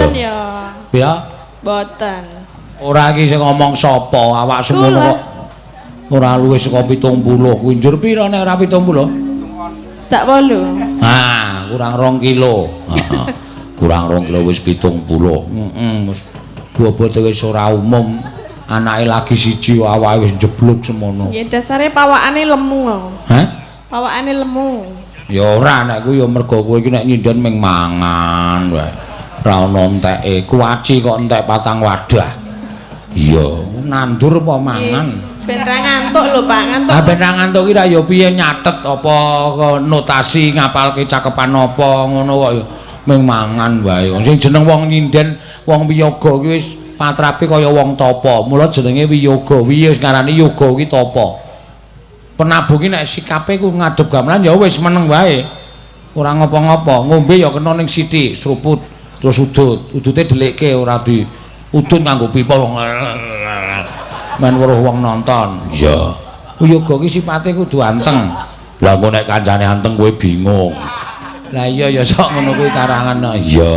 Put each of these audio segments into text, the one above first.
Boten ya. Pira? Boten. Ora iki sing ngomong sapa, awak semono kok ora luwih saka 70 kuwi njur pira nek ora 70? Sedak 8. Ah, kurang 2 kilo. Heeh. Kurang 2 kilo wis 70. Heeh, wis bobote wis ora umum. Anake lagi siji awake wis njeblug semono. Nggih, dasare pawakane lemu kok. Hah? Pawakane lemu. Ya ora nek kuwi ya mergo kowe iki nek nyinden ming mangan wae. Ora ono enteke. Kuaci kok entek 4 wadah. Iya, nandur apa mangan? Ben ra ngantuk lho, Pak. Ngantuk. Ah ben ra ngantuk ki ra ya piye nyatet apa notasi ngapalke cakepan apa ngono kok ya ming mangan wae. Sing jeneng wong nyinden, wong wiyaga ki wis patrape kaya wong tapa. Mula jenenge wiyaga. Wiya wis ngarani yoga ki tapa. Penabuh ki nek sikape ku ngadep gamelan ya wis meneng wae. Ora ngopo-ngopo, ngombe ya kena ning sithik, sruput terus udut. Udute dhelikke ora di udut nganggo pipa wong men weruh wong nonton. Iya. Yoga ki sipate kudu anteng. Lah engko nek kancane anteng kowe bingung. Lah iya ya sok ngono kuwi karangan. Iya.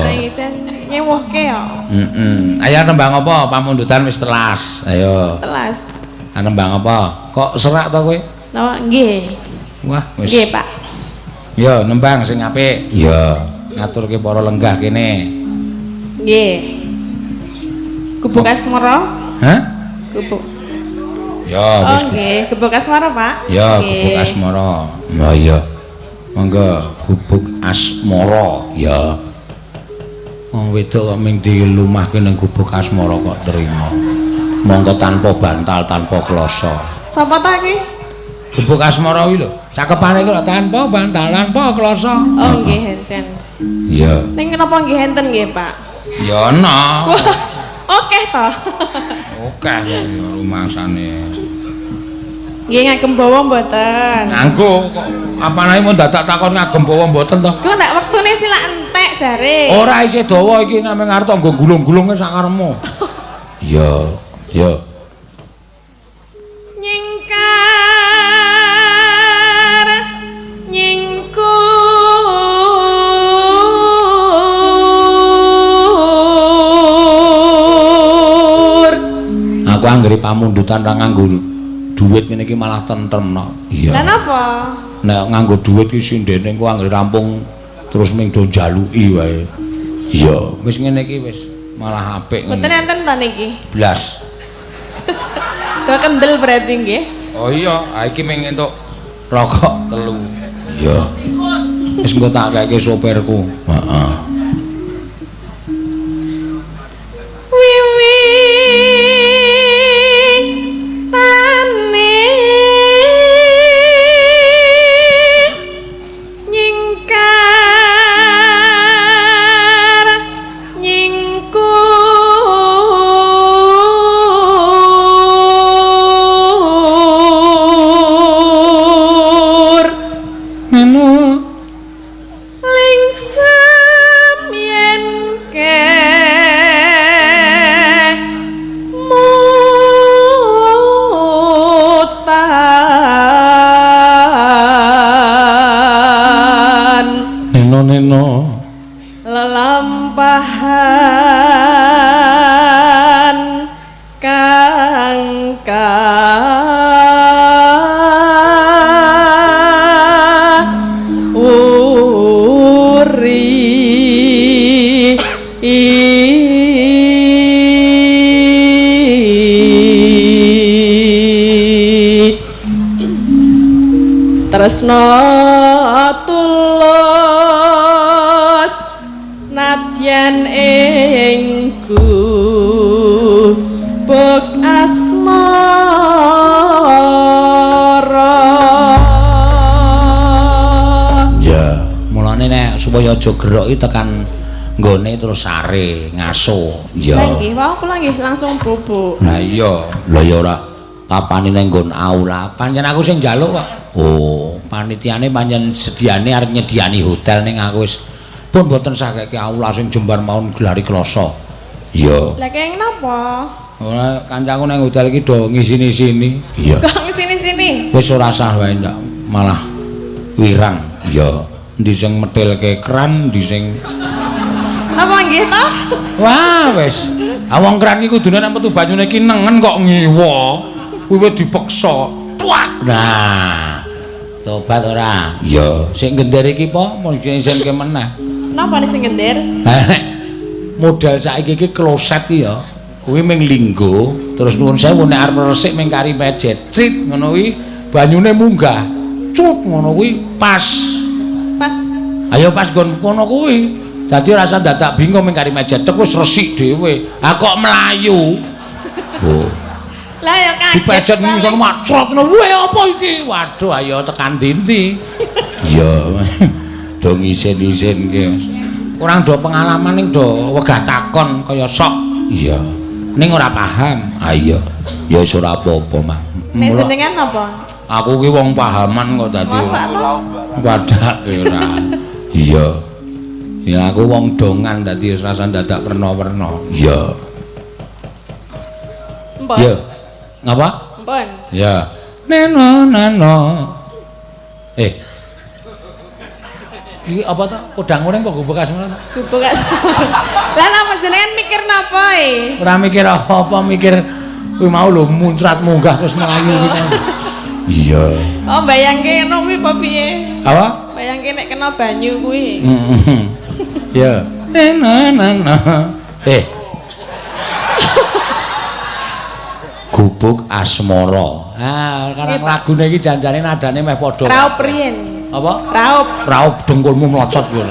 Nyewuhke ya. Heeh. Ayo nembang apa? Pamundutan wis telas. Ayo. Telas. Nembang apa? Kok serak to kowe? Napa? Nggih. Wah, wis. Nggih, Pak. Yo nembang sing apik. Iya. Ngaturke para lenggah kene. Nggih. Gubuk Asmara? Hah? Gubuk. Ya, wis. Oh, nggih, Gubuk Asmara, Pak. Ya, Gubuk Asmara. Lah iya. Monggo Gubuk Asmara. Ya. Wong wedok kok ming dilumahke ning Gubuk Asmara kok terima. Monggo tanpa bantal, tanpa kloso. Sapa ta iki? Gubuk Asmara kuwi lho. Cakepane kuwi tanpa bantal, tanpa kloso. Oh, nggih, encen. Iya. Ning kenapa nggih enten nggih, Pak? Ya ana. Oke to. Oke ya rumasane. Nggih ngagem bawa mboten? Nganggo kok apane mun dadak takon ngagem bawa mboten to? Ku ndak wektune silak entek jare. Ora isih dawa iki nek ngarep nggo gulung-gulunge sakarepmu. Iya, iya. Nyingkar nyingkur aku anggere pamundutan ra nganggo duit ngene iki malah tentrem no. Iya. Lah napa? Nek nganggo duit iki sindene engko anggere rampung terus ming do njaluki wae. Iya, wis ngene iki wis malah apik ngene. Mboten enten ta niki? Blas. Do kendel berarti nggih. Oh iya, ha iki ming entuk rokok 3. Iya. Wis engko tak keke sopirku. Heeh. Lelampahan kang uri tresno tulus nadyan ing gubuk asmara. Ya, mulane nek supaya aja gerok iki tekan nggone terus sare ngaso. Iya. Lah nggih, wau kula nggih langsung bubuk. Lah iya, lah ya ora kapane ning nggon aula. Pancen aku sing njaluk kok. Oh, panitiane pancen sediane arep nyediani hotel ning aku wis pun mboten saged aula sing jembar mawon gelari kloso. Iya. Lah kenging napa? Ora kancaku nang hotel iki do ngisini-sini. Iya. Kok ngisini-sini? Wis ora sah wae ndak malah wirang. Iya. Endi sing metilke kran, endi sing Napa nggih to? Wah, wis. Ah wong kran iki kudune nek metu banyune iki nengen kok ngiwa. Kuwi wis dipeksa. Tuak. Nah. Tobat ora? Iya. Sing gender iki po mung isinke meneh. Napa sing gender? Model saiki iki kloset iki ya. Kuwi ming linggo, terus nuwun sewu nek arep resik ming kari mejet. Crit ngono kuwi banyune munggah. Cut ngono kuwi pas. Pas. Ayo pas nggon kono kuwi. Dadi rasa dadak bingung ming kari mejet tek wis resik dhewe. Ha kok mlayu. Oh. Lah ya kaget. Dipejet ngisor macrot ngono. Weh apa iki? Waduh ayo tekan dindi. Iya. Do ngisin-isin ki. Kurang do pengalaman ning do wegah takon kaya sok. Iya. Ning ora paham. Ha iya. Ya wis ora apa-apa, Mak. Nek jenengan apa? Aku ki wong pahaman kok dadi. Mosok to? Wadah ora. Iya. Ya aku wong dongan dadi rasa dadak werna-werna. Iya. Empun. Ya. Ngapa? Empun. Ya. Neno neno. Iki apa to? Podang kuning apa gubuk asmara to? Gubuk asmara. Lah napa jenengan mikir napa e? Ora mikir apa-apa, mikir kuwi mau lho muncrat munggah terus mlayu iki. Iya. Oh, bayangke ngono kuwi apa piye? Apa? Bayangke nek kena banyu kuwi. Heeh. Ya. Neno neno. Gubuk Asmara. Ah, karang lagune iki janjane nadane meh padha. Raup riyen. Apa? Raup. Raup dengkulmu mlocot kuwi.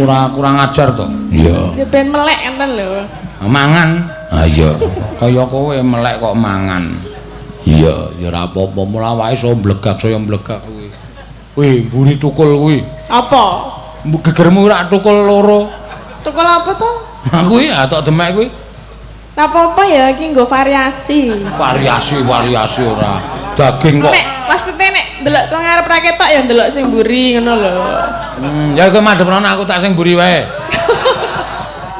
Ora kurang ajar to. Iya. Ya ben melek enten lho. Mangan. Ha iya. Kaya kowe melek kok mangan. Iya, ya ora apa-apa mula awake iso mblegak saya mblegak kuwi. Kuwi mburi tukul kuwi. Apa? Gegermu ora tukul loro. Tukul apa to? Ha kuwi atok demek kuwi. Ora apa-apa ya iki nggo variasi. Variasi ora. Daging kok. Nek maksudnya nek ndelok sing ngarep ra ketok ya ndelok sing mburi ngono lho. Ya kowe madhep rono aku tak sing mburi wae.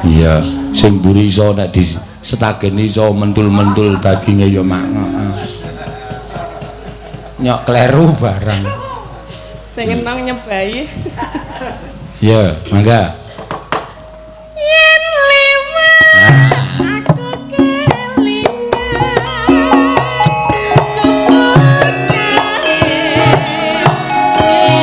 Iya, sing mburi iso nek disetageni iso mentul-mentul daginge ya mak. Nyok kleru barang. Sing enong nyebai. Iya, mangga. Yen liwat aku kelingan gubuk kae yen aku leren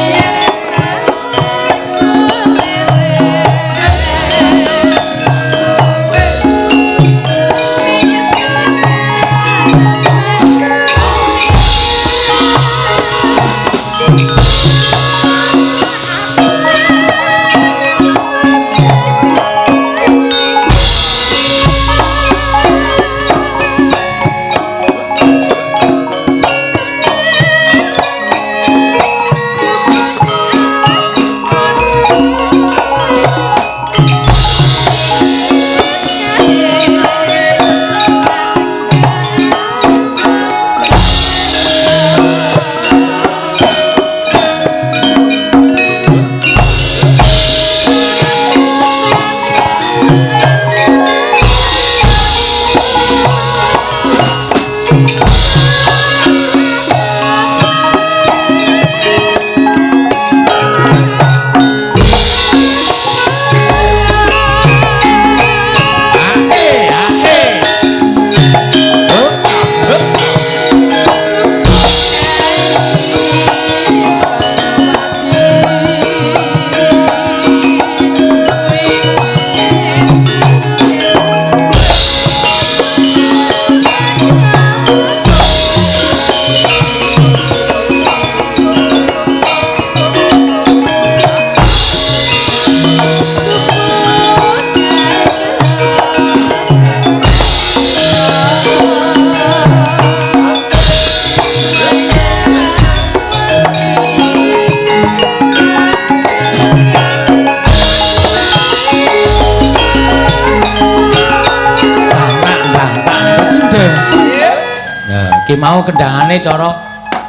Ki mau kendangane cara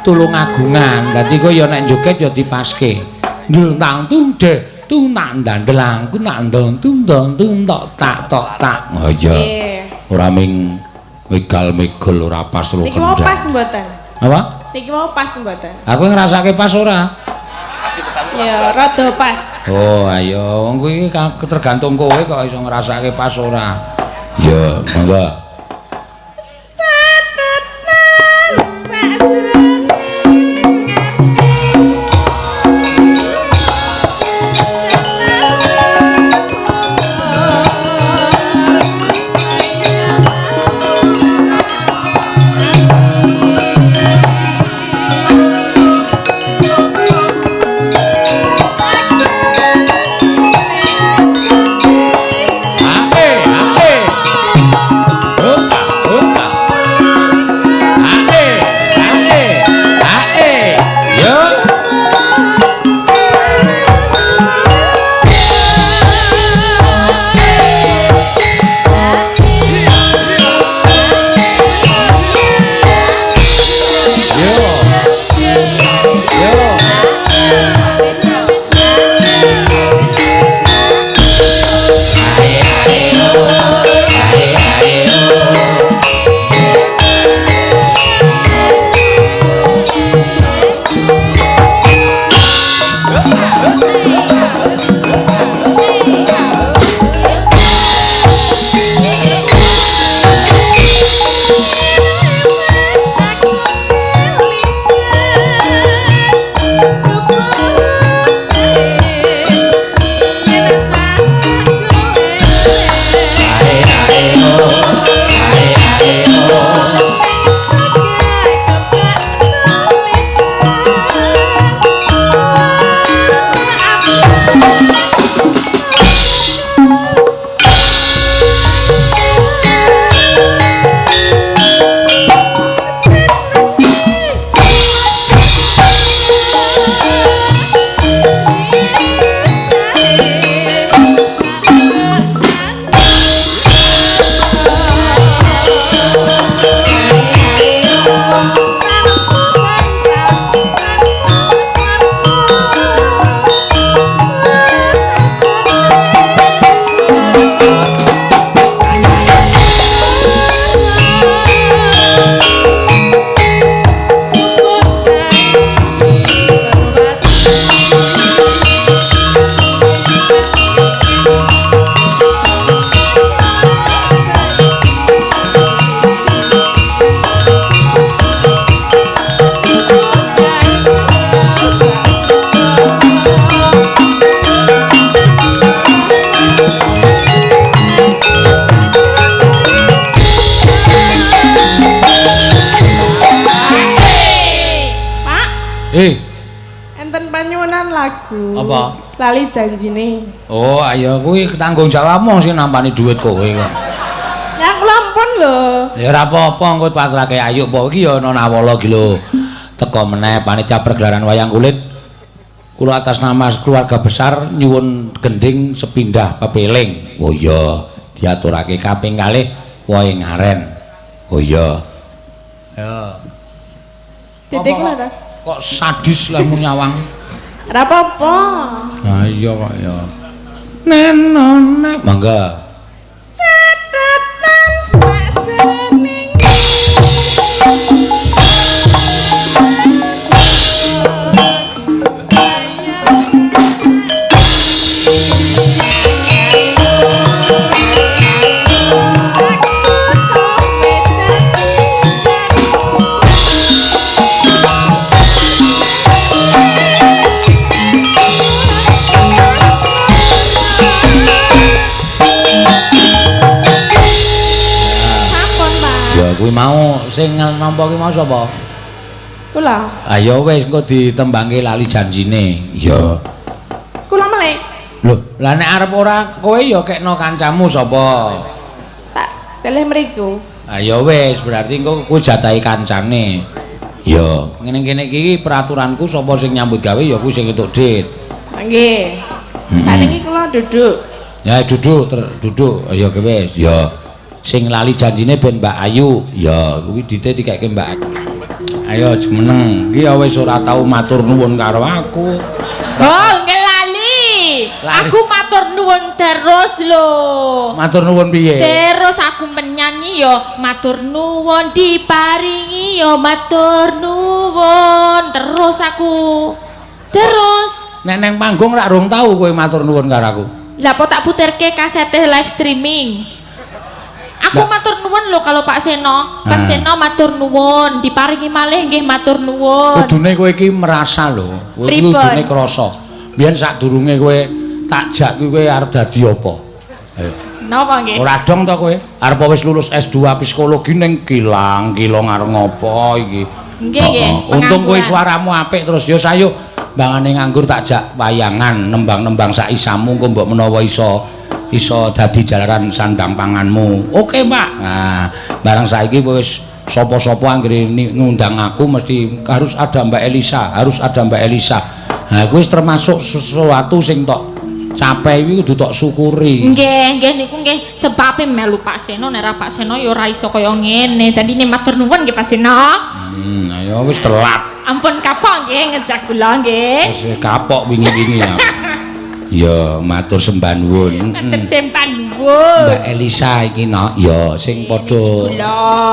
Tulungagungan. Dadi kowe ya nek joget ya dipaske. Ndang tung de tung nang ndandelang ku nang ndong tung ndong tung tok tak tok tak. Oh iya. Ora ming megal-megol ora pas lho. Niki mau pas mboten? Apa? Niki mau pas mboten? Aku ngrasake pas ora? Ya rada pas. Oh, ayo wong kuwi tergantung kowe kok iso ngrasake pas ora. Ya, monggo. Catetan sajroning ati. Ae, ae. Opa, opa. Ae, ae, ae. Yo. Yo. Yo. Ae, ae, oh. Ae, ae, oh. Ae, ae, oh. Ae, ae, oh. Pak, Eh, enten panyuwunan lagu. Apa? Lali janjine. Oh, ayo kuwi tanggung jawabmu sing nampani dhuwit kowe kok. Ya kula ampun lho. Ya ora apa-apa engko pasrahke Ayu apa iki ya ana nawala iki lho. Teko meneh panitia pergelaran wayang kulit. Kula atas nama keluarga besar nyuwun gending sepindah pepeling. Oh iya, diaturake kaping kalih wohe ngaren. Oh iya. Ya. Titik Apa lho ta. Kok sadis lah mu nyawang. Ora apa-apa. Nah iya kok ya. Nenonek. Mangga. Catetan sajroning Sampun, Pak. Ya kuwi mau sing nampa ki mau sapa? Kula. Ayo wis engko ditembangke lali janjine. Iya. Kula melek. Lho, lah nek arep ora kowe ya kekno kancamu sapa? Tak teleh mriku. Ayo wis, berarti engko kowe jatahi kancane. Ya, ngene kene iki peraturanku sapa sing nyambut gawe ya kuwi sing entuk dit. Nggih. Sakniki kula duduk. Ya duduk, duduk. Ya wis, ya. Sing lali janjine ben Mbak Ayu. Ya, kuwi dite dikeke Mbak Ayu. Ayo jumeneng. Iki ya wis ora tau matur nuwun karo aku. Oh, nggih lali. Lali. Aku matur nuwun terus lho. Matur nuwun piye? Terus aku menyanyi yo matur nuwun diparingi yo matur nuwun terus aku. Terus Nek nang panggung rak rung tau kowe matur nuwun karo aku. Lah po tak puterke kasete live streaming. Aku matur nuwun lho kalau Pak Seno. Pak Seno matur nuwun, diparingi malih nggih matur nuwun. Kudune kowe iki merasa lho. Kowe iki kudune krasa. Biyen sadurunge kowe tak jak kuwi kowe arep dadi apa? Ayo. Napa nggih? Ora dong to kowe? Arep wis lulus S2 psikologi ning kilang-kilong arep ngopo iki? Nggih nggih. Untung kowe suaramu apik terus ya sayo mbangane nganggur tak jak wayangan nembang-nembang sak isamu engko mbok menawa iso dadi jalaran sandang panganmu. Oke, Pak. Nah, barang saiki wis sapa-sapa anggere ngundang aku mesti harus ada Mbak Elisa, harus ada Mbak Elisa. Nah, kuwi wis termasuk sesuatu sing tok capai kuwi kudu tok syukuri. Nggih, nggih niku nggih sebabe melu Pak Seno, nek ora Pak Seno ya ora iso kaya ngene. Dadine matur nuwun nggih Pak Seno. Ayo wis telat. Ampun kapok nggih ngejak kula nggih. Wis kapok wingi-wingi ya. Ya matur sembah nuwun. Matur sembah nuwun. Mbak Elisa iki no, ya sing padha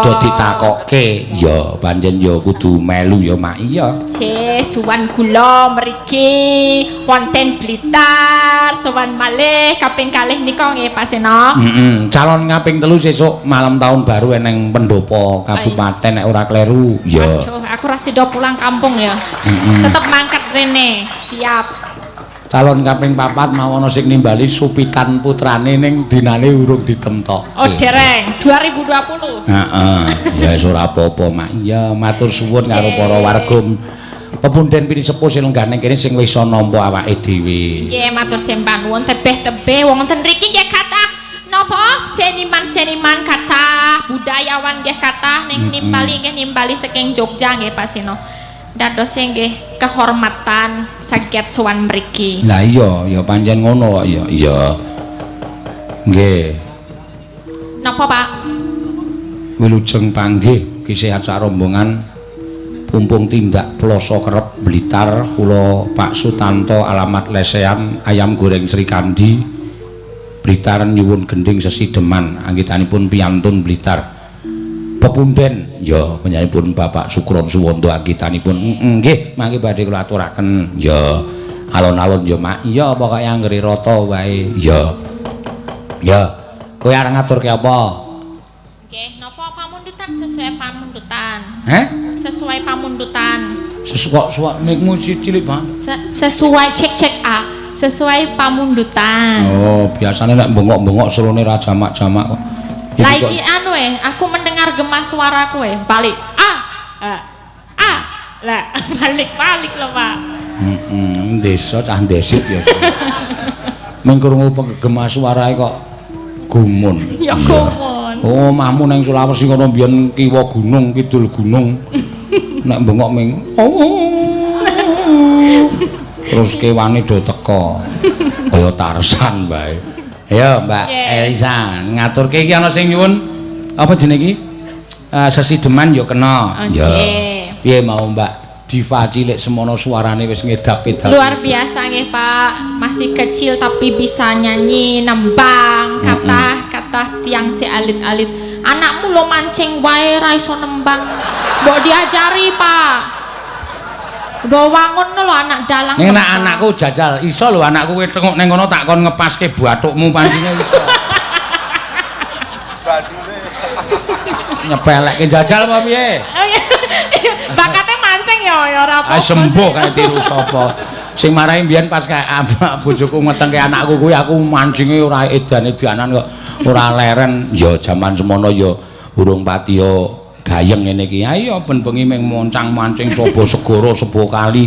do ditakokke ya pancen ya kudu melu ya mak iya. Cih, suwan kula mriki wonten Blitar, sowan malih kaping kalih nika nggih Pak Seno. Heeh, calon kaping 3 sesuk malam tahun baru eneng pendopo kabupaten nek ora kleru. Ya. Aduh, aku ra sida pulang kampung ya. Tetep mangkat rene. Siap. Calon kaping 4 mau ana sing nimbali supitan putrane ning dinane urung ditemtokke. Oh, dereng 2020. Heeh. Ya wis ora apa-apa, Mak. Iya, matur suwun karo para warga pepunden pinisepuh sing lenggah ning kene sing wis nampa awake dhewe. Nggih, matur sembah nuwun tebih-tebih wong wonten mriki nggih kathah napa seniman-seniman kathah, budayawan nggih kathah ning nimbali nggih nimbali saking Jogja nggih Pak Seno. Dadose nggih kehormatan saged sowan mriki. Lah iya, ya pancen ngono kok ya. Iya. Nggih. Napa, Pak? Wilujeng panggih ki sehat sak rombongan pumpung tindak ploso kerep Blitar kula Pak Sutanto alamat Lesehan ayam goreng Srikandi Blitar nyuwun gending sesideman anggitanipun piyantun Blitar. Pepunden ya panjenenganipun Bapak Sukron Suwondo anggitanipun nggih mangke badhe kula aturaken ya alon-alon ya mak iya pokoke anggere rata wae ya ya kowe arep ngaturke apa? Nggih napa pamundutan sesuai pamundutan. Heh? Sesuai pamundutan. Sesuai kok mikmu cilik banget. Sesuai cek-cek A sesuai pamundutan. Oh biasane nek bengok-bengok serone ra jamak-jamak kok. Lah iki anu aku mendengar gemah suaraku balik. A A lah balik-balik lho Pak. Heeh, desa cah ndesit ya. Mung krungu gemah suarae kok gumun. Ya gumun. Oh, omahmu nang Sulawesi kono mbiyen kiwa gunung, kidul gunung. Nek bengok ming oh. Terus kewane do teko. Kaya Tarsan bae. Ayo Mbak Elisa, ngaturke iki ana sing nyuwun apa jenenge iki? Sesideman ya kena. Ya. Piye mau Mbak Diva cilik semono suarane wis ngedap-edap. Luar biasa nggih Pak, masih kecil tapi bisa nyanyi, nembang, kathah tiang si alit-alit. Anakmu lo mancing wae ra iso nembang. Mbok diajari Pak. Mbok wangun lho anak dalang. Ning nek anakku jajal iso lho anakku kowe tengok ning kono tak kon ngepaske bathukmu pancine iso. Badune. Nyepelekke jajal apa piye? Bakate mancing ya ya ora apa-apa. Ah sembuh kae tiru sapa. Sing marahi mbiyen pas kae bojoku ngetengke anakku kuwi aku mancinge ora edan-edanan kok ora leren. Ya jaman semono ya urung patiya gayeng ngene iki. Ayo ben bengi ming moncang-mancing sapa segara sapa kali.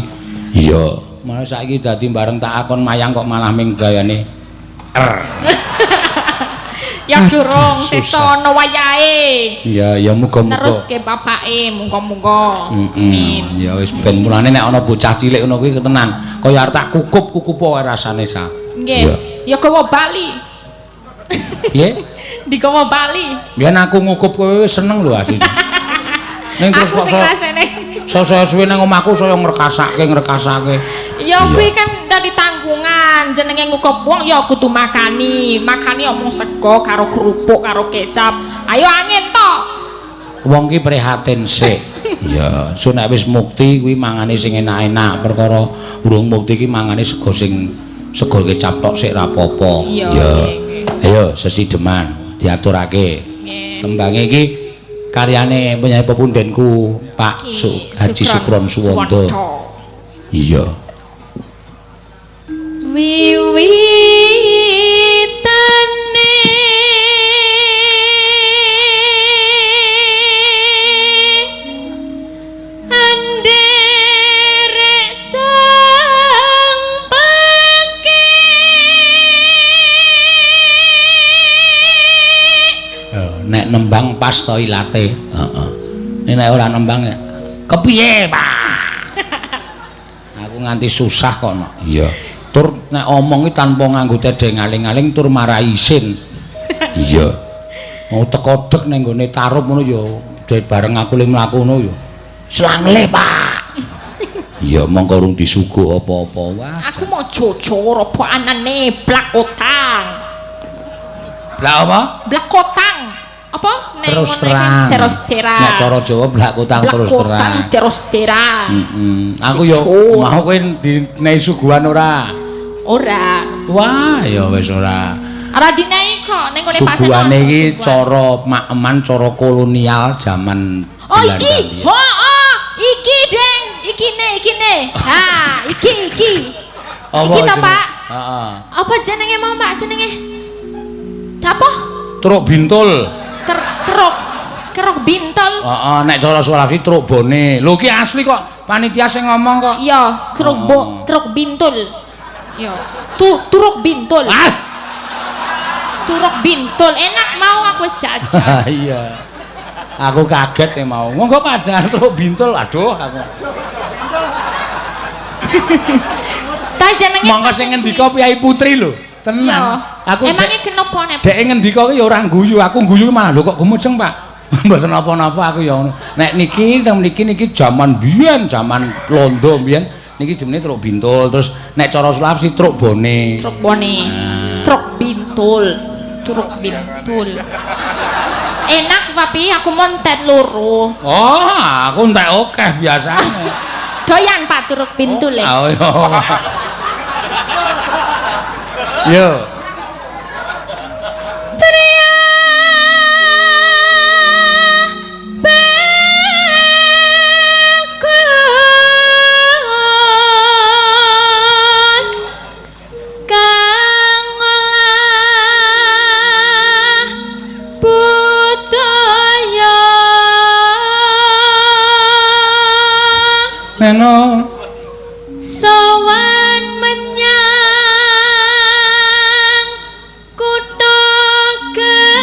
Iya. Malah saiki dadi bareng tak akon mayang kok malah ming gayane R. Ya durung sesa ana wayahe. Ya ya muga-muga. Teruske bapake muga-muga. Amin. Ya wis ben mulane nek ana bocah cilik ngono kuwi tenan. Kaya arep tak kukup-kukup wae rasane sa. Nggih. Ya gawa bali. Piye? Digawa bali. Biyen aku ngukup kowe seneng lho asline. Ning terus kok saya suwe nang omahku saya ngrekasake. Ya kuwi kan dadi tanggungan, jenenge ngukup wong ya kudu makani. Makani omong sego karo kerupuk karo kecap. Ayo angin to. Wong ki prihatin sik. Iya, so nek wis mukti kuwi mangane sing enak-enak, perkara urung mukti iki mangane sego sing sego kecap tok sik ra apa-apa. Iya. Ayo sesideman diaturake. Nggih. Tembange iki karyane penyanyi pepundenku Pak Haji Sukron Suwondo. Iya. Wiwitane anderek sang pake. Nek nembang pas to ilate. Heeh. Nek ora nembang ya kepiye, Pak? Aku nganti susah kok no. Iya. Tur nek omong iki tanpa nganggo tedheng aling-aling tur marai isin. Iya. Mau teko dek ning nggone tarup ngono ya bareng aku le mlaku ngono ya. Selangle, Pak. Iya, mongko urung disuguh apa-apa. Wah. Aku mau jujur apa anane blakotang. Blak apa? Blakotang. Apa? Nek Terus terang. Terus terang. Nek cara Jawa blakotang terus terang. Terus terang. Heeh. Aku yo mau kowe dinehi suguhan ora? Ora. Wah, ya wis ora. Ora dinehi kok ning ngene Pak Seno. Suguhane iki cara maeman, cara kolonial jaman Oh iki. Heeh, iki Deng, iki ne, iki ne. Ha, iki iki. Iki to, Pak? Heeh. Apa jenenge mau, Pak? Jenenge? Apa? Truk bintul. Truk keruk bintol. Heeh, nek cara Sulawesi truk bone. Lho iki asli kok, panitia sing ngomong kok. Iya, truk truk bintul. Iya. Truk bintul. Ah. Truk bintul enak mau aku jajan. Iya. Aku kaget ya mau. Monggo padahal truk bintul. Aduh aku. Ta jenenge monggo sing ngendika Piyai Putri lho. Tenan. Aku emangnya kenapa nek dhek ngendika ki ya ora guyu, aku guyu malah lho kok gumujeng, Pak. Mboten napa-napa aku ya ngono. Nek niki teng mriki niki jaman biyen, jaman londo biyen niki jenenge truk bintul. Terus nek cara Sulawesi truk bone. Truk bone. Truk bintul. Truk bintul. Enak papi, aku montet loro. Oh, aku entek akeh biasane. Doyan Pak truk bintul e. Oh, iya. Yo. Bagus kang olah budaya Neno sowan menyang kutha gedhe.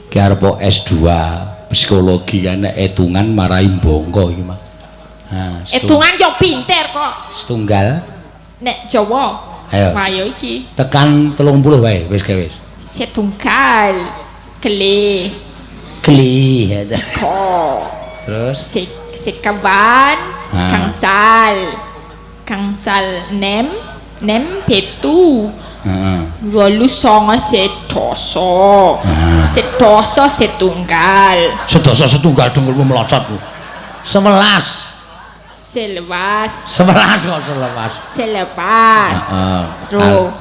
Ki arep S2 psikologi kan nek etungan marai bongko iki mah. Ha, etungan yo pinter kok. Setunggal nek Jawa. Ayo. Wah yo iki. Tekan 30 wae wis wis. Setunggal kele keli ko. Terus sekawan gangsal gangsal nem nem pitu. Heeh. 8 9 sedoso. Sedoso setunggal. Sedoso setunggal dengkulmu melocot. 11. Selewas. 11 kok selewas. Selewas. Heeh.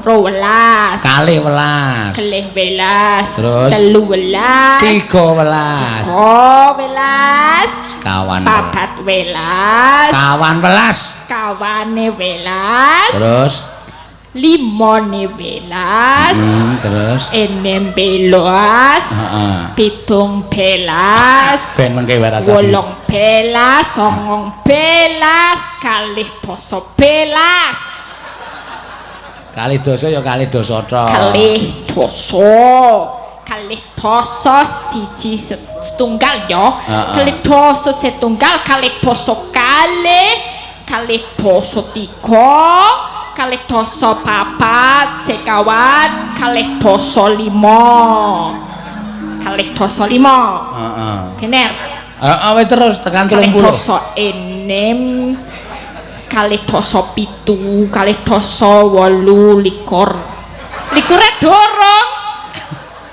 12. Kalih welas. Kelih welas. Terus 13. 13. 13. Kawan. 4 welas. Kawan welas. Kawane welas. Terus 5 welas. Terus 6 belas. Heeh. 7 belas. Ben mengke wae rasane. 8 belas, 9 belas, kalih dasa belas. Kalih dasa ya kalih dasa tok. Kalih dasa. Kalih dasa siji setunggal ya. Kalih dasa setunggal, kalih dasa kalih, kalih dasa tiga, kalih dasa papat, sekawan, kalih dasa lima. Kalih dasa lima. Heeh. Bener. Heeh, wis terus tekan 30. Kalih dasa enem. Kalih dasa pitu, kalih dasa wolu likur. Likure dorong.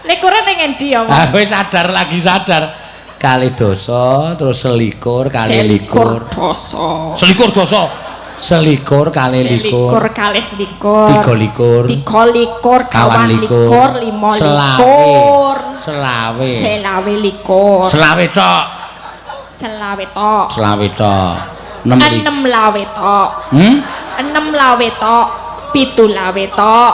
Likure ning endi ya, Ah Mas? wis sadar lagi sadar. Kalih dasa terus selikur kalih likur. Selikur dasa. Selikur dasa. Selikur kalih likur. Selikur kalih likur. Tiga likur. Tiga likur, Kawan kawan likur. likur, lima Selawe. likur. Selawe. Selawe likur. Selawe tok. Selawe tok. Selawe tok. Nem lik. Enem lawe tok. Hmm? Enem lawe tok. Pitu lawe tok.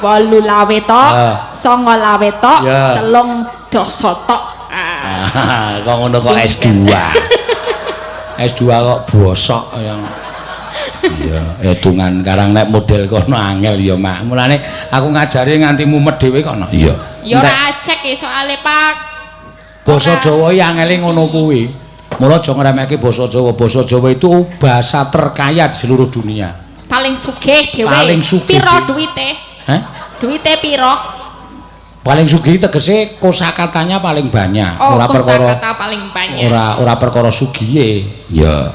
Wolu lawe tok. Ah. Songo lawe tok. Ya. Telung dasa tok. Ah. Ah, kok ngono kok S2. S2 kok bosok yang iya, hitungan karang nek model kono angel ya, Mak. Mulane aku ngajari nganti mumet dhewe kono. Iya. Ya ora acek ya soale Pak. Basa Ora. Jawa iki angele ngono kuwi. Mula aja ngremehke basa Jawa. Basa Jawa itu bahasa terkaya di seluruh dunia. Paling sugih dhewe. Paling sugih Piro dhewe. duwite? Heh? Duwite piro? Paling sugih tegese kosakatanya paling banyak. Oh, Ora perkara kosakata paling banyak. ora perkara sugihe. Ya.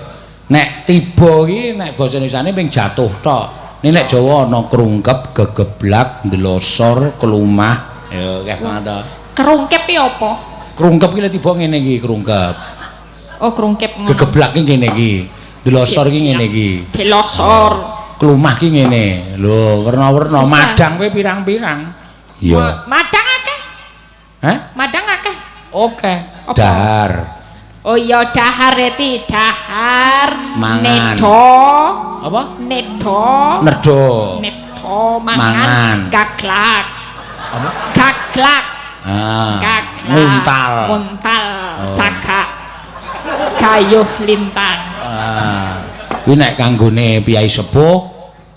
Nek tiba iki nek basa Indonesiane ping jatuh tok. Nek nek Jawa ana krungkep, gegeblak, ndelosor, kelumah. Ya, akeh banget to. Kerungkep ki apa? Krungkep ki lek tiba ngene iki krungkep. Oh, krungkep ngono. Gegeblak ki ngene iki. Ndelosor ki ngene iki. Delosor. Klumah ki ngene. Lho, werna-werna Susah. madang kuwi pirang-pirang. Iya. Madang akeh. Hah? Madang akeh. Oke. Apa? Dahar. Oh iya dahar reti, dahar. Mangan. Nedo, Apa? nedo. Nerdo. Nedo mangan, Mangan. Gaglak. Apa? Gaglak. Ah. Gaglak. Nguntal. Nguntal. Oh. Cagak. Gayuh lintang. Ah. Kuwi nek kanggone piyai sepuh,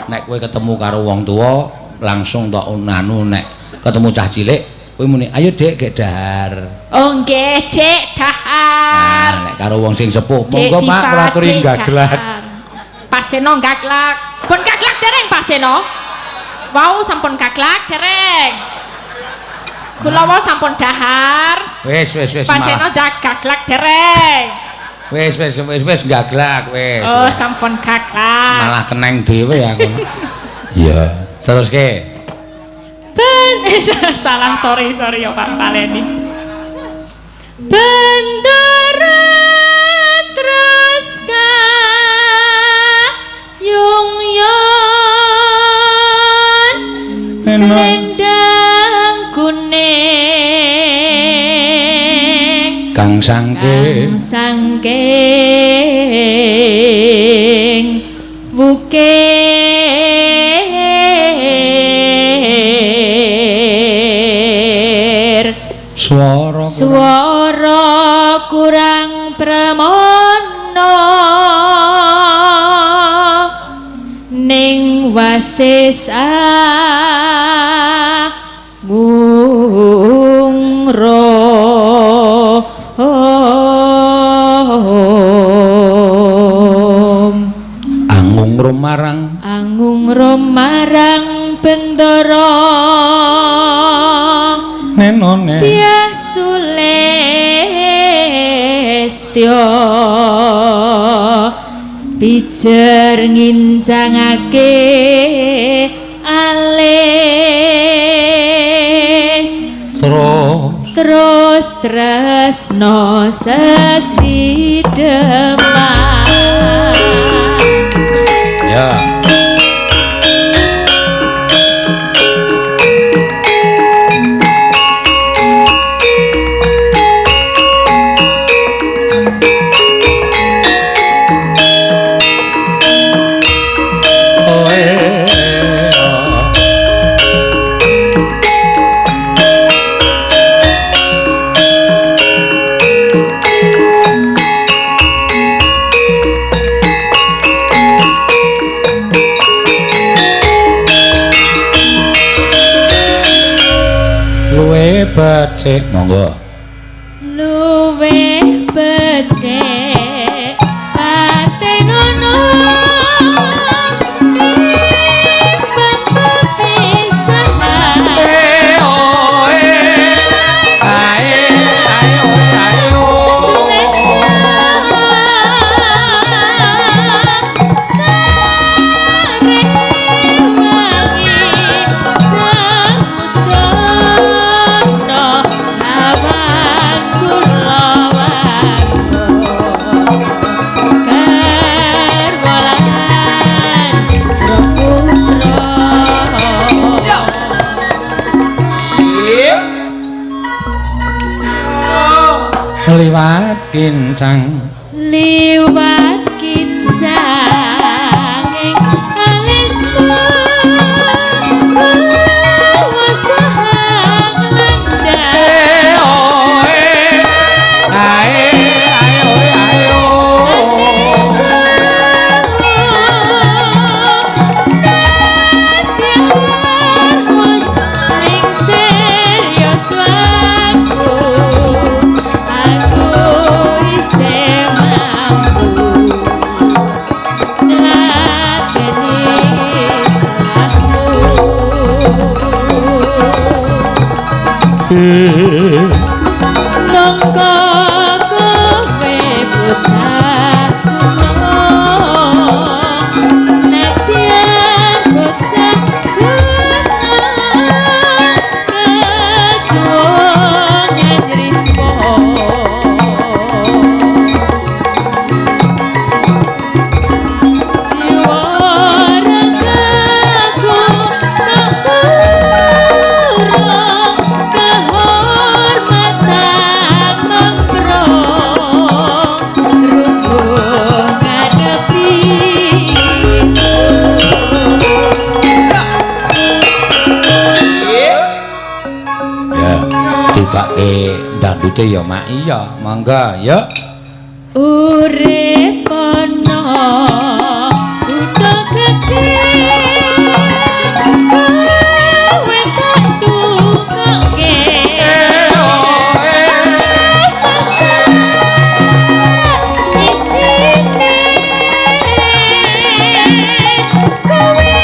nek kowe ketemu karo wong tuwa, langsung tok anu nek ketemu cah cilik, kowe muni, "Ayo Dik, gek dahar." Oh nggih, Dik, dahar. Nah, nek karo wong sing sepuh, Dik monggo Pak Diva, kula aturi Dik, gaglak. dahar. Pak Seno gaglak. Pun gaglak dereng Pak Seno? Wau sampun gaglak dereng. Kula wau sampun dahar. Wis wis wis. Pak Seno malah. dah gaglak dereng. Wis wis wis wis gaglak wis. Oh, sampun gaglak. Malah keneng dhewe aku. Iya. Teruske. Ben salah sorry sorry ya Pak Paleni. Bendera terus kayung yon selendang kuning Kang sangke kang sangking wukir swara swara kurang pramana ning wasis agung rom angung rumarang angung rom marang bendara nenone Dyah Sulistya pijer ngincangake alis terus terus tresno sesideman. Ya. Luwe becik monggo. Luwih becik patenono timbang pepisahan. Sulistya Liwat kincang, liwat kincang ing alismu wasahang landang. Ae ae ae ae. Monggo kowe bocah kuno, nadyan bocah kuno kedongan nrimo. Jiwa ragaku tak kurang kehormatan mangro rungguh ngadepi. Ya, tibake dangdute ya Mak. Iya, monggo ya. Urip ana kutha gedhe kowe tak tukoke pasar isine kowe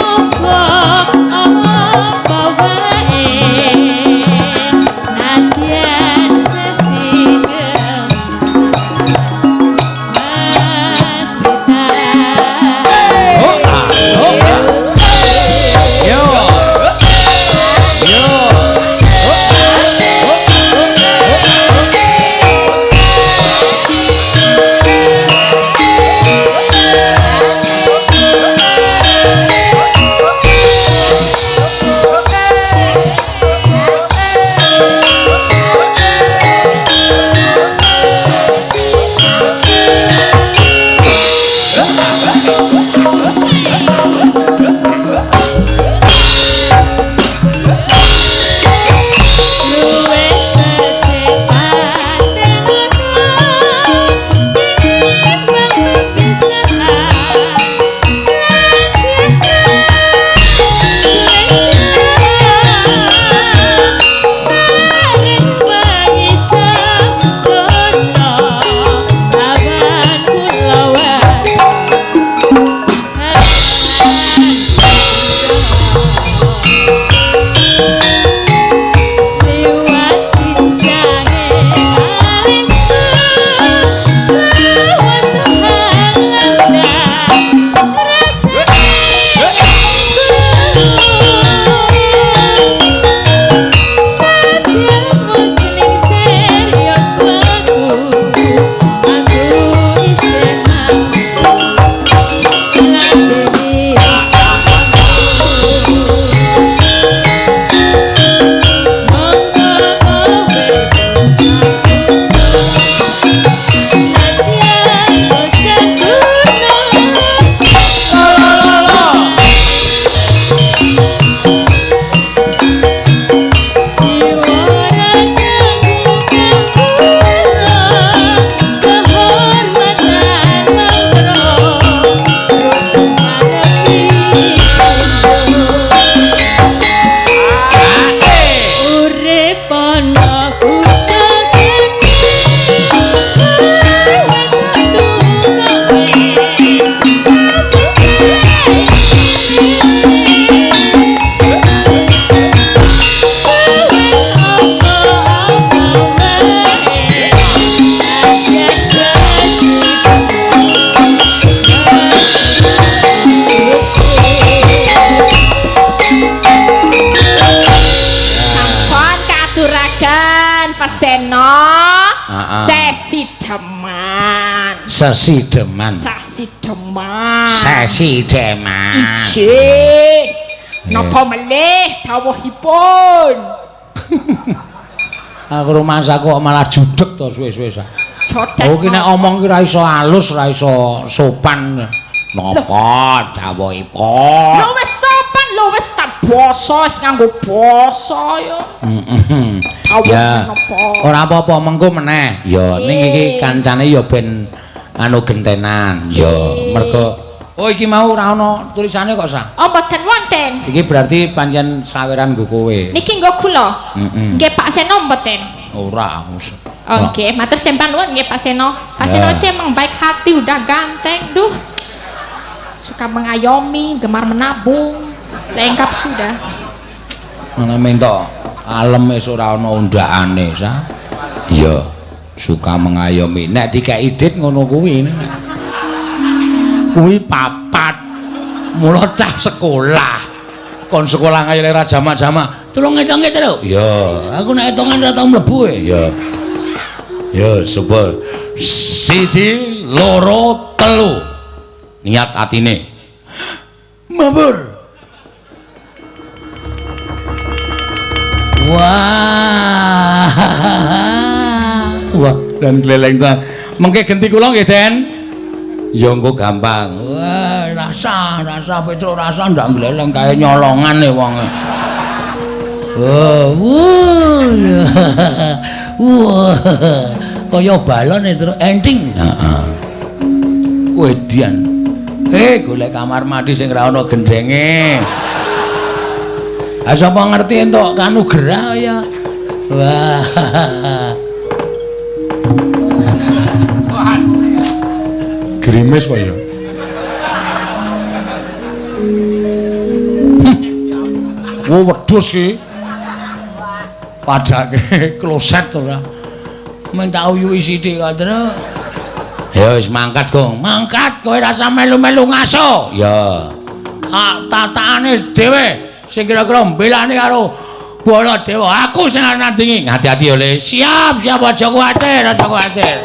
uga apa wae nadyan sesigem Mas kita. Oh, ah, oh, ah. Yo. Yo. Oh, oh, oh, oh, oh. Luwih becik patenono timbang pisahan. Liwat kincange alisku lawas landang rasane nadyanmu ning serius aku aku isih mampu ngladeni monggo kowe bocah nadyan bocah kuno. Jiwa ragaku kurang kehormatan mangro rungguh ngadepi. Urip ana kutha gedhe kowe tak tukoke. Kowe apa-apa wae nadyan sampun katuragan peseno. Ah, ah. Sesi deman. Sesideman. Sasi deman. Sesideman. Ijik napa melih dawuhipun? Aku rumangsaku kok malah judeg to suwe-suwe. Sotek. Oh ki nek omong ki ora iso alus, ora iso sopan. Napa dawuhipun? Lho wis sopan, lho wis tak basa, wis nganggo basa ya. Heeh. Ya. Ora apa-apa mengko meneh. Ya ning iki kancane ya ben anu gentenan. Ya mergo oh iki mau ora ana tulisane kok sah. Oh mboten wonten. Iki berarti pancen saweran nggo kowe. Niki nggo kula. Heeh. Nggih Pak Seno mboten. Ora. Oke, matur sembah nuwun nggih Pak Seno. Pak Seno itu emang baik hati, udah ganteng, duh. Suka mengayomi, gemar menabung, lengkap sudah. Mana minta alem wis ora ana undakane, sa. Iya, suka mengayomi. Nek dikeki dit ngono kuwi. Kuwi papat. Mula cah sekolah. Kon sekolah kaya ora jamak-jamak. Tulung ngitunge terus. Iya, aku nek hitungan ora tau mlebu e. Iya. Ya, sapa? 1 2 3. Niat atine mabur. Wah. Wah, dan gleleng ta. Mengke genti kula nggih, Den. Ya engko gampang. Wah, rasa Petro rasa ndak gleleng kae nyolongan e wonge. Wah, wah. Kaya balon e terus enting. Heeh. Wedian. Golek kamar mandi sing ora ana gendenge. Ha sapa ngerti entuk kanugrah ya. Wah. Grimis kok ya. Wo wedhus iki. Padake kloset ora. Minta uyuhi sithik kok, Tru. Ya wis mangkat, Gong. Mangkat kowe rasa melu-melu ngaso. Ya. Hak tataane dhewe sing kira-kira mbelani karo Baladewa. Aku sing arep nandingi. Hati-hati ya, Le. Siap, siap aja kuwatir, aja kuwatir.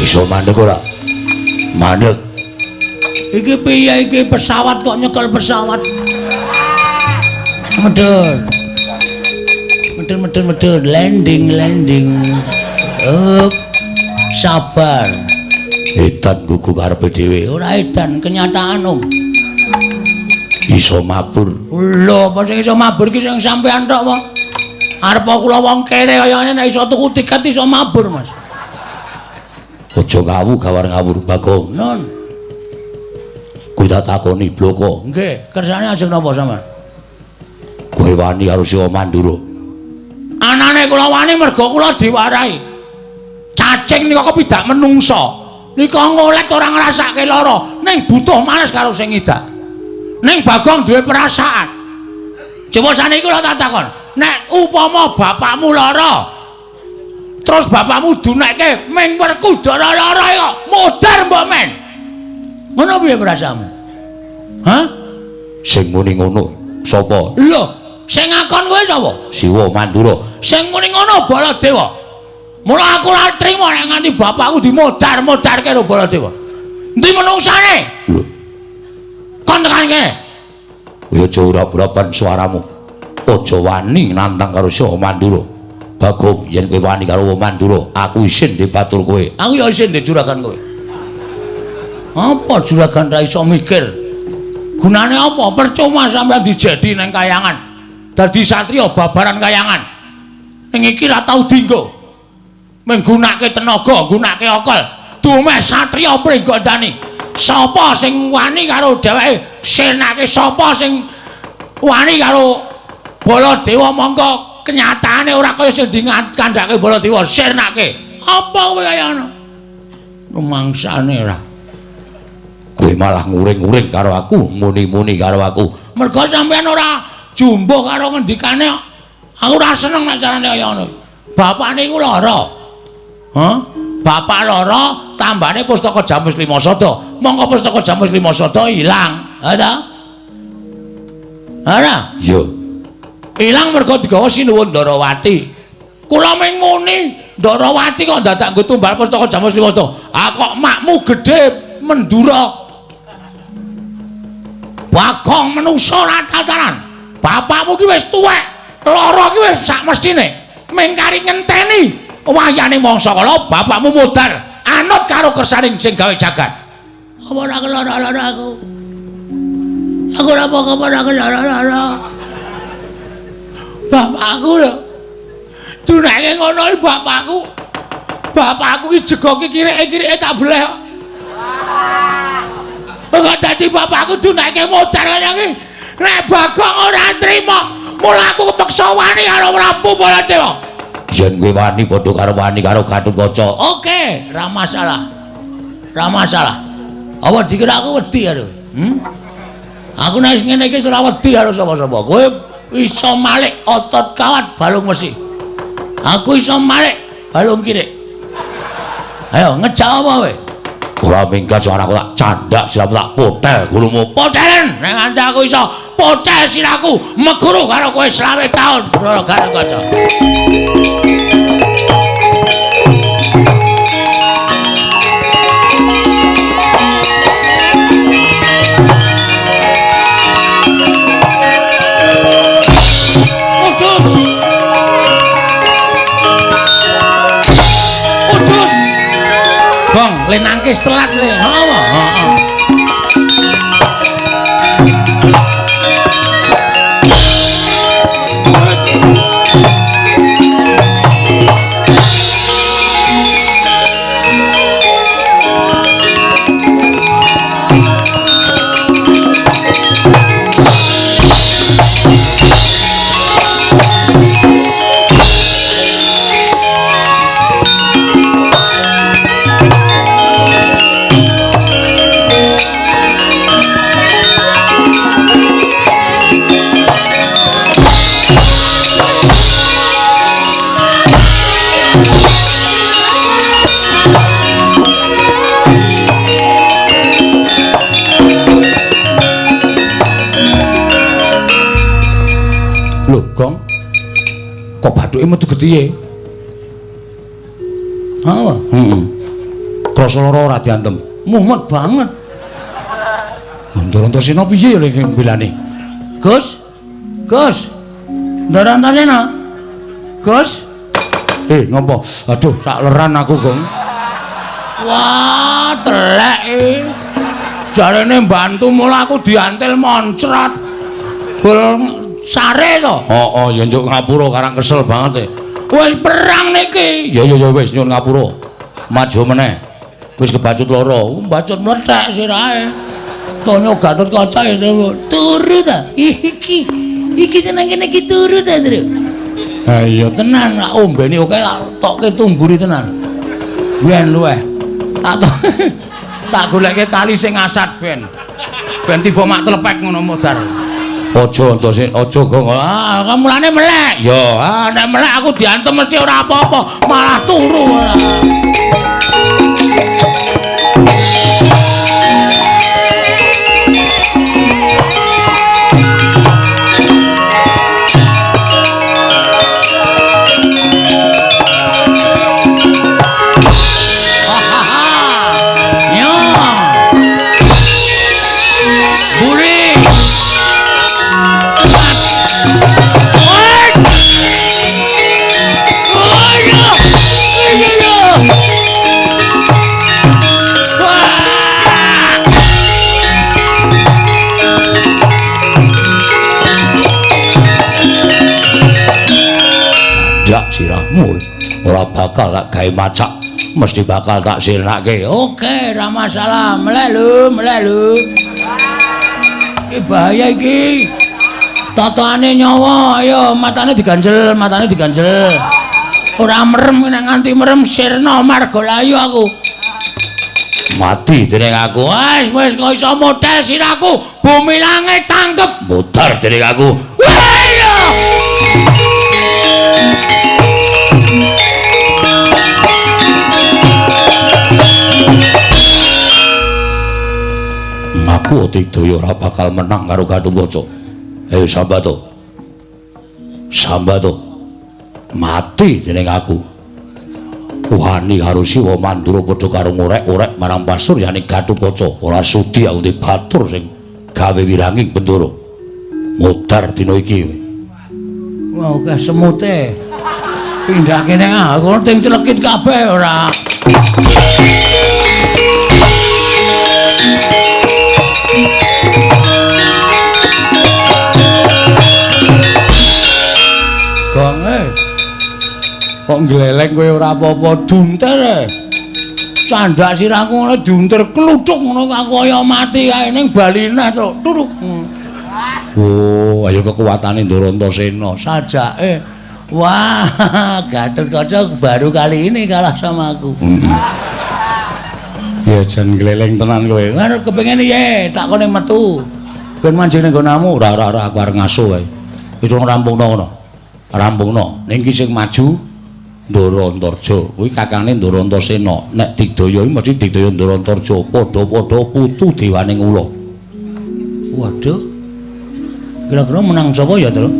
Iso mandek ora? Mandek. Iki piye iki pesawat kok nyekel pesawat? Medhun. Medhun medhun medhun landing landing. Up. Sabar. Edan gugu karepe dhewe. Ora edan, kenyataan, Om. Iso mabur. Lho, apa sing iso mabur iki sing sampean tok apa? Arep kula wong kere kaya ngene nek iso tuku tiket iso mabur, Mas. Aja ngawu gawar ngawur Bagong. Nun. Kuwi tak takoni bloko. Nggih, kersane ajeng napa sampean? Kowe wani karo Siwa Mandura. Anane kula wani mergo kula diwarahi. Cacing nika kepidak menungsa. Nika ngolet ora ngrasake lara, ning butuh males karo sing ngidak. Ning Bagong duwe perasaan. Coba saniki kula tak takon, nek upama bapakmu lara, terus bapakmu dunekke ming Werkudara lara kok modar mbok men. Ngono piye perasaanmu? Hah? Sing muni ngono sapa? Lho, sing ngakon kowe sapa? Siwa Mandura. Sing muni ngono Baladewa. Mula aku ora trimo nek nganti bapakku dimodar-modarke karo Baladewa. Endi menungsane? Lho. Kon tekan kene. Kowe aja ora-urapan suaramu. Aja wani nantang karo Siwa Mandura. Bagong, yen kowe wani karo Mandura, aku isin di batur kowe. Aku ya isin di juragan kowe. Apa juragan ra iso mikir? Gunane apa? Percuma sampeyan dijedi nang kayangan. Dadi satriya babaran kayangan. Ning iki ra tau dinggo. Menggunakake tenaga, nggunakake akal. Dumeh satriya Pringgondani. Sapa sing wani karo dheweke? Senake sapa sing wani karo Baladewa mongko kenyataane ora kaya sing dikandhake Baladewa, sirnake. Apa kowe kaya ngono? Rumangsane ora. Kowe malah nguring-nguring karo aku, muni-muni karo aku. Mergo sampeyan ora jumbuh karo ngendikane. Aku ora seneng nek carane kaya ngono. Bapakne iku lara. Hah? Bapak lara, tambane pustaka Jamus Lima Sada. Mongko pustaka Jamus Lima Sada ilang. Ha ta? Ora? Iya. Ilang mergo digawa Sinuwun Ndarawati. Kula ming muni, Ndarawati kok dadak nggo tumbal pustaka Jamus Lima Sada. Ah kok makmu gedhe Mendura. Bagong menungsa ora tataran. Bapakmu ki wis tuwek, lara ki wis sak mestine. Ming kari ngenteni wayane mangsa kala bapakmu modar anut karo kersaning sing gawe jagat. Apa ora kelara-lara aku? Aku ora apa-apa ora kelara-lara. Bapakku lho. Dunake ngono iki bapakku. Bapakku ki jegoke kireke-kireke tak bleh. Kok dadi bapakku dunake modar kaya iki. Nek Bagong ora trima, mula aku kepeksa wani karo Prabu Baladewa. Yen kowe wani padha karo wani karo Gatotkaca. Oke, ora masalah. Ora masalah. Apa dikira aku wedi karo? Aku nek ngene iki ora wedi karo sapa-sapa. Kowe iso malik otot kawat balung wesi. Aku iso malik balung kirik. Ayo ngejak apa kowe? Ora minggat suaraku tak candak siramu tak potel gulumu. Potelen nek nganti aku iso potel siraku meguru karo kowe 20 taun. Ora Gatotkaca. Bong, le nangkis telat le. Heeh, heeh. Lho, Gong. Kok bathuke metu gethihe? Heeh. Heeh. Krasa lara ora diantem. Mumet banget. Ndara-Antasena piye ya lek mbelane? Gus. Gus. Ndara-Antasena. Gus. Ngopo? Aduh, sak leran aku, Gong. Wah, telek iki. Jarene mbantu mula aku diantil moncrot. Bol sare to? Heeh, ya njuk ngapura karang kesel banget e. Wis perang niki. Ya ya ya wis nyuwun ngapura. Maju meneh. Wis kebacut loro, mbacut mlethek sirahe. Tonyo Gatotkaca ya turu ta. Iki. Iki seneng kene iki turu ta, Tru. Ha iya tenan, tak ombeni oke tak tokke tungguri tenan. Ben luweh. Tak tak goleke kali sing asat ben. Ben tiba mak tlepek ngono modar. Aja Antasena, aja Gong. Ah, mulane melek. Ya, ah nek melek aku diantem mesti ora apa-apa, malah turu ora. Candak sirahmu. Ora bakal tak gawe macak, mesti bakal tak sirnake. Oke, ora masalah. Meleh lho, meleh lho. Iki bahaya iki. Totone nyawa, ayo matane diganjel, matane diganjel. Ora merem nek nganti merem sirna margalayu aku. Mati dening aku. Wis wis kok iso model sirahku. Bumi langit tangkep. Mutar dening aku. Wah iya. Aku Digdaya ora bakal menang karo Gatotkaca. Ayo Sambato. Sambato. Mati dening aku. Wani karo Siwa Mandura padha karo ngorek-orek marang pasuryane Gatotkaca. Ora sudi aku ndek batur sing gawe wiranging bendara. Modar dina iki. Wah, akeh semute. Pindah kene aku ting celekit kabeh ora. Gonge. Kok ngleleng kowe ora apa-apa duntir. Candak sirahku ngono duntir kluthuk ngono aku kaya mati kae ning baline truk turuk. Oh, ayo kekuatane Ndorantosena sajake. Wah, Gatotkaca baru kali ini kalah sama aku. Ya jan gleleng tenan kowe. Ngono kepengin piye? Tak kone metu. Ben manjing ning nggonamu. Ora ora ora aku arep ngaso wae. Wis rampungno ngono. Rampungno. Ning iki sing maju Ndorantaraja. Kuwi kakangne Ndorantosena. Nek Digdaya iki mesti Digdaya Ndorantaraja. Padha-padha putu dewaning ula. Waduh. Kira-kira menang sapa ya, Tru?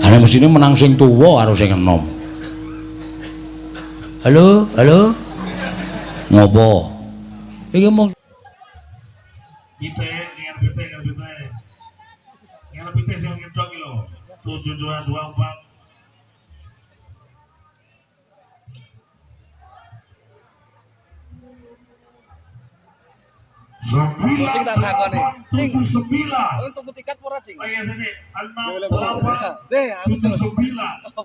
Ana mestine menang sing tuwa karo sing enom. Halo, halo. Ngopo? Iki mung Pite, ngerti ngerti. Ngerti sing ngedok iki lho. 7 2 2 4. Cing tak takoni. Cing. 9. Tuku tiket ora, Cing? Oh iya sih. 6 8 Deh, aku 7 9 6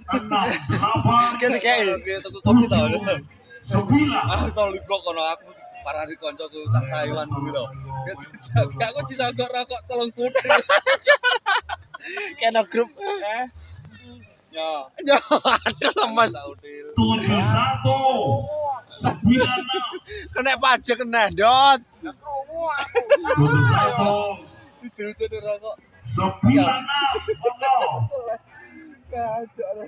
8 Kene kae tuku kopi to. 9. Aku tau ligok kono aku parani koncoku cah Taiwan kuwi to. Aku disogok rokok 3 kuthil. Kena grup. Ya. Ya, aduh lemes. 7 1 9 6 Kena pajak kena dot. 7 1 Diduduk rokok. 9 6. Monggo. Kacau.